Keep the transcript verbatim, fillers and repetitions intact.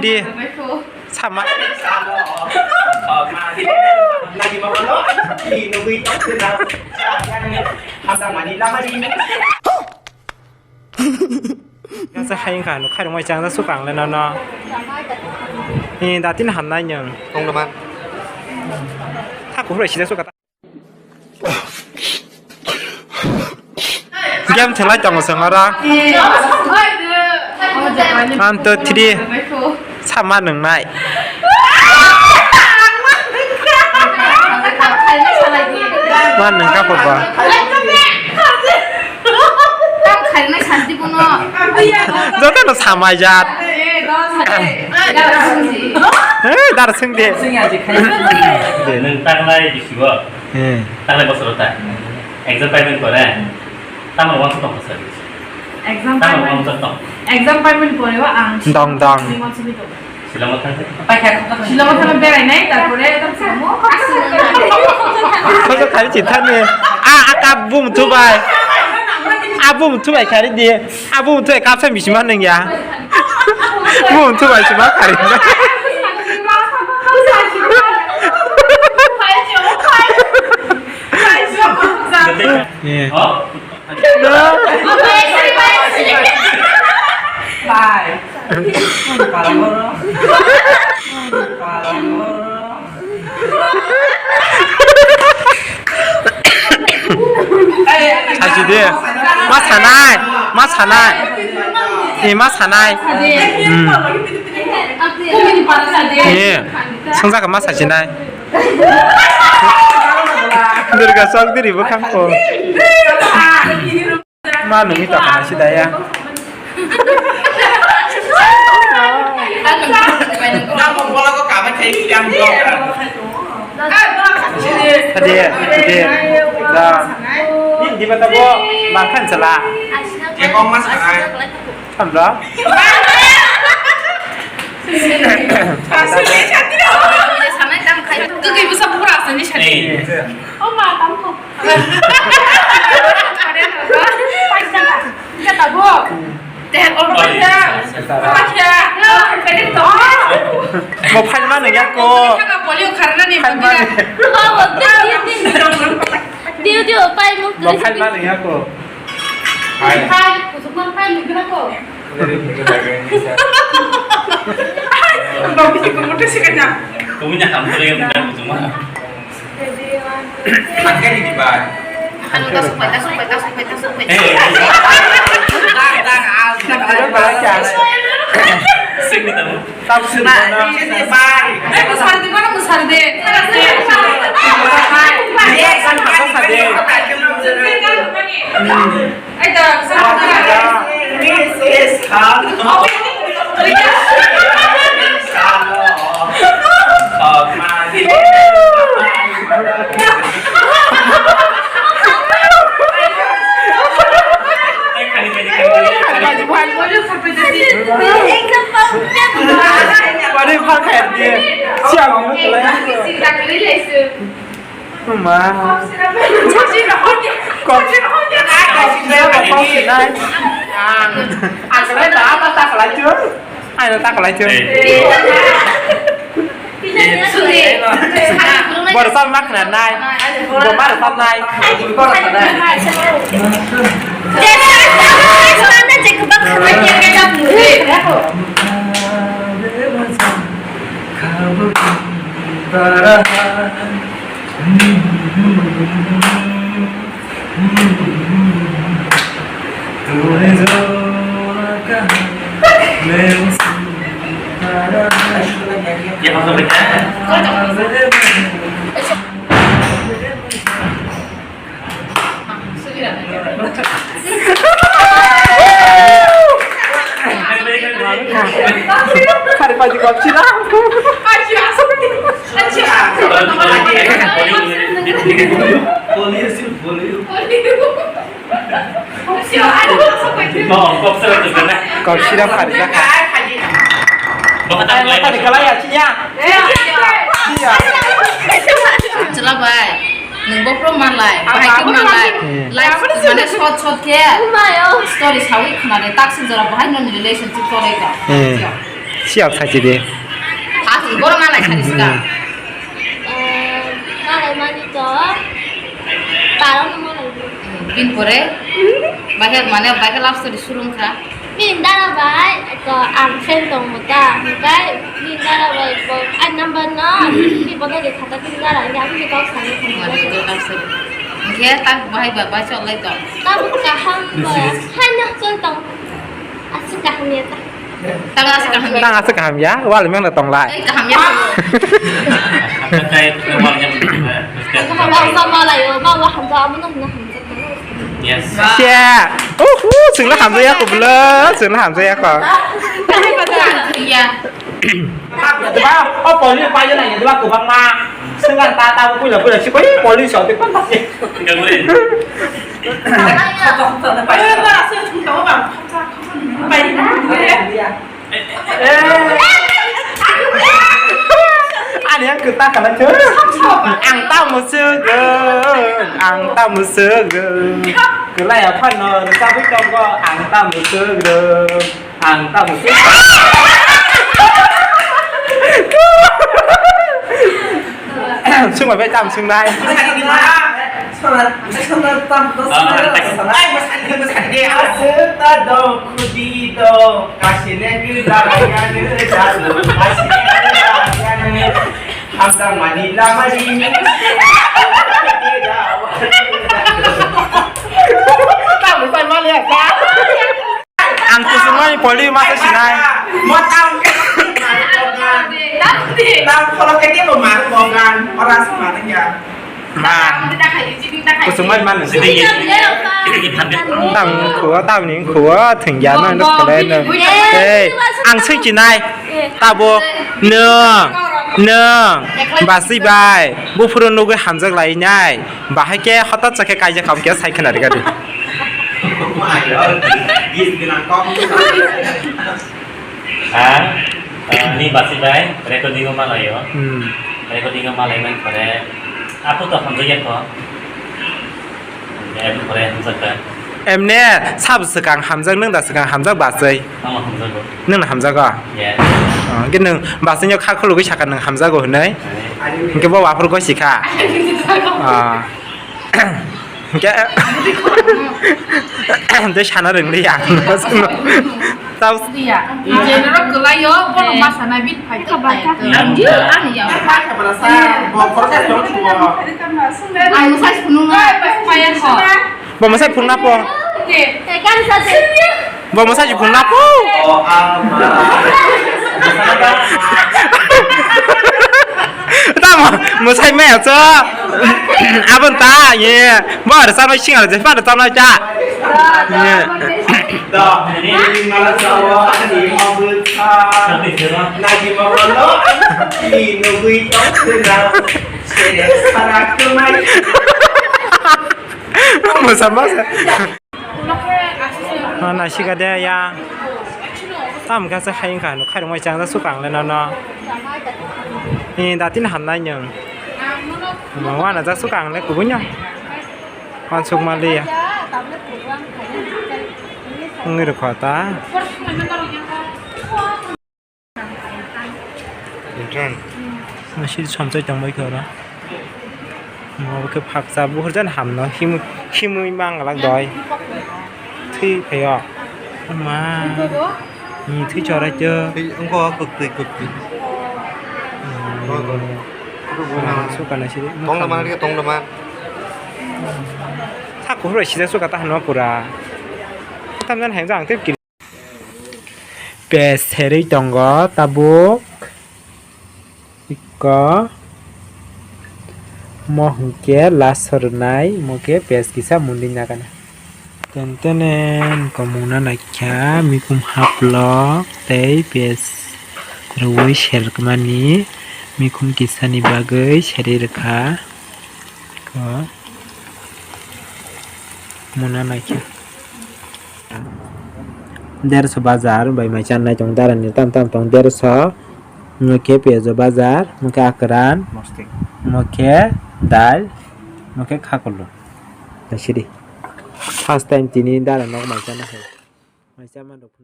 Di. Sama. Kasa hai wngkha, no khairok mai chang, sukang le no no. Ni datin hamnai nyong. Tong naman. Thaku hura sida suka. Game thelai tongo chwng oro. One, two, three. Sama nwngnai. Ma nwng kha purba. Joto no samai jat. He, dar swng de. Nwng tanglai bisi bo. He. Tanglai bosor ta. Exam payment pore. Tamo wangsa tong sa. Exam Tamo payment. Wangsa tong. Exam payment pore wa ang. Dong, dong. Ni wangsa bi tong. Shillong thang. Shillong thang berai nai, tarpore ekdom samo. Koso khari chithani. A, a kap bum thubai. A bum thubai khari di. A bum thubai kap sa bisima nang ya. Bum thubai sima khari. Yeah. Bye. Sachi de. Ma sanai. Ma sanai. E ma sanai. Hmm. E. Songsa ka ma sachi nai. Durga sok diri bo khang ko. Ma nungni tokana sida ya. Hadi, hadi. Da. Ni di mata bo mangkhan sala. Samla. Sanai tang khai. Tui bisa pura asani sani. Oh ma, tamo. Mo phan ma nang ya ko. Phan ma nang. Dio, dio, pai mo. Mo phan ma nang ya ko. Hai. Hai, kusuk man pai mo kena ko. Babi ko mo to sikanya. Kamu nya kamu lagi yang bilang cuma. Pakai di bar. Anu, tasuk pai, tasuk pai, tasuk pai, tasuk pai. Eh. Dar, dar, al, dar, al, dar. Sing kita. Tau sini mana? Sini bar. Eh, musar di mana, musar di? Sana sini. Yes, sana sini. Kok, kok, kok sinai. Ang, ang kena dah apa tak laju? Ayo tak laju. Borosal mak kena nai. Bomar sal nai. Kari paji kop sila. Kop sila kari jaka. Kari kalai ya, cinya. Cinya. Chwla bai, nwng bophuru manlai, bahai khe manlai. Hmm. Life mane short short khe story sawi khna de, tak sing jora bahai noni relationship tolai ka. Hmm. Siya sachi de. Asli borok malai sani sika. Malai mani to. Parang no malai. Bin pore. Bahir mane bahir love story surung kha. Bin dara bai to ang friend tong mata. Bai bin dara bai bo ai number no. Bin bodo de khata bin dara ni ang ni kau sani. Mane to love story. Oke tak bahai ba ba chok lai to. Tabuk kaham ba. Hai na chol tong. Asik kaham ya ta. Tang aswk kaham ya. Tang aswk kaham ya, wal meng na tong lai. Eh, kaham ya. Kaham ya, wal ya. Kaham ya, wal ya, wal ya, wal ya. Yes. Sia. Uhu, sing la hamjaya ko bla, sing la hamjaya ko. Kaham ya. Ba, o poli pa yo na ya, ba ko bang ma. Sing ta ta ko pula pula si poli poli so te pa. Enggak boleh. Ani ang kwta kana chu. Ang ta musuk, ang ta musuk. Kwlai aphano sa bui tongo ang ta musuk. Ang ta musuk. Sung bai tam sung nai. Ang kusungmani poli masa sinai. Mo tang ke mar bogan. Tang polo ke ke bo mar bogan. Ora sama ya. Ma. Kusungmani mana? Tang kuwa, tang ni kuwa, thengya na ndo kale na. Hey, ang sui sinai. Tabo, nung, nung, basi bai, bufuru nugui hamjak lai nai. Bahai ke hotat chakhe kaijak kam ke sai khna rega di. Ha? Ah, ni basi bai recording o malayo. Hmm. Recording o malai man pore. Apo to hamjak ya ko. Em pore hamjak ka. Emne sab swkang hamjak nung da swkang hamjak basai. Tamo hamjak ko. Nung hamjak ko. Yes. Oh, ke nung basai nyo kha khulugui saka nung hamjak ko hinai. Ke bo wafur ko sikha. Ah. Hingke tei sana rwngli ang. Tau. Iya. Ije norok kwlaio, bono ma sana bini phai kha bai kha. Ang di, ang ya. Ang sai phunung na, phai kha. Bo mwsai phunung na po. Bo mwsai phunung na po. Tamo mwsai maya cho. Abon ta ye. Bo ar sanai singa je pa ta nai ta. Ye. Mwsa mwsa. Ah, naisika de ya. Tam kha se hai wngkha, khairok mai chang jak sukang le nono. Ni datin hamnai nwng. Mo wana jak sukang le kubui no. Wansuk mali ya. Wngwi rwkha ta. Intran. Masih somsai tongbai khe oro. Mo khe phaksa buhur jan hamno himwi, himwi manglak doi. Thwi phaio. Ma. Ni thwi chorai to. Thwi wngkho kwtwi kwtwi. Suka na siri. Tong da man, tong da man. Sa kuhur sida suka ta hano pura. Tam jan hai jang tip. Pes serwi tongo tabuk. Iko mo hwnkhe last rwnai, mo khe pes kisa mundui nagana. Tentenen komungna naikha mikum haplok tei pes rwui serkmani mikum kisani bagwi serwi rwkha. Ko muna naikhe. Derso bazar bai mai chanai tong darani tam tam tong derso. Mokhe pejo bazar, mokhe akran, mostik, mokhe dal, mokhe khakulu. Sidi. First time tini dara nok mai chana hai. Mai chama rok.